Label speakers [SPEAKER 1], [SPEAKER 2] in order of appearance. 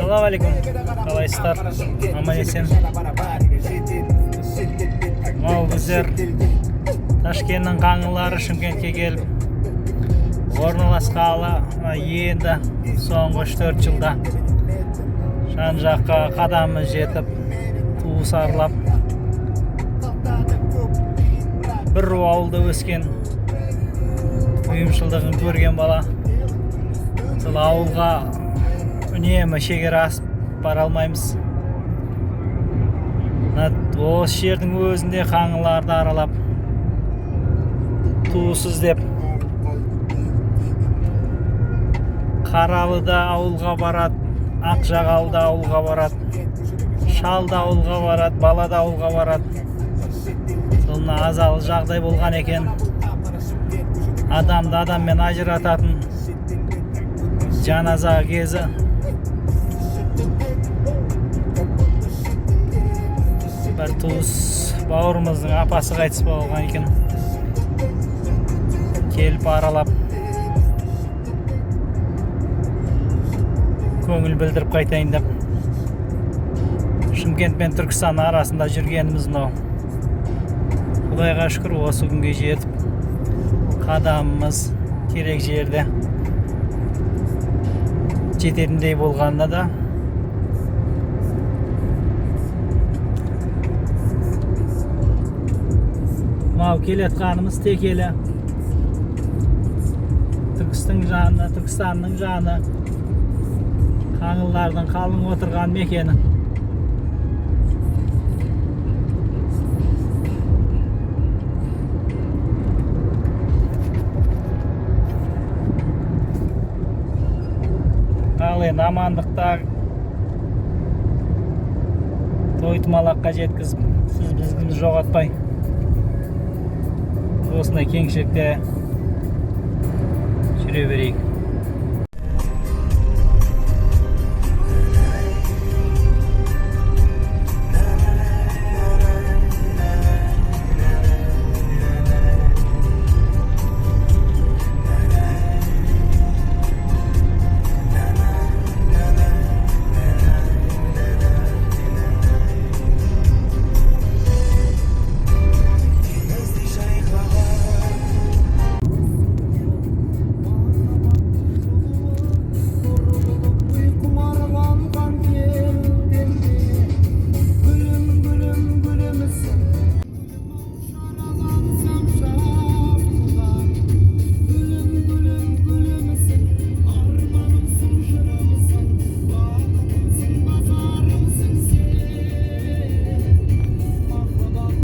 [SPEAKER 1] Ассалауму алейкум. Қалайсыздар? Аман есен. Мынау біздер Ташкеннің қаңлылары Шымкентке келіп орналасқалы енді соңғы 3-4 жылда жан жаққа қадамы жетіп, туыс аралап, бір ауылда өскен, ұйымшылдығын көрген бала. Сол ауылға үнемі шекара асып бара алмаймыз. Мына осы жердің өзінде қаңлыларды аралап, туыс іздеп, Қаралы да ауылға барады, Ақжағалы да ауылға барады, шал да ауылға барады, бала да ауылға барады. Сол мына азалы жағдай болған екен. Адамды адаммен ажырататын жаназа кезі. Бір туыс бауырымыздың апасы қайтыс болған екен. Келіп аралап, көңіл білдіріп қайтайын деп. Шымкент пен Түркістан арасында жүргеніміз мынау. Құдайға шүкір, осы күнге жетіп, қадамымыз керек жерде жететіндей болғанына да мынау келатқанымыз Текелі. Түркістің жаны, Түркістанның жаны. Қаңлылардың қалың отырған мекені. Ал енді амандықта той тумалаққа жеткізіп, сіз бізді жоғалтпай, осындай кеңшілікте жүре берейік.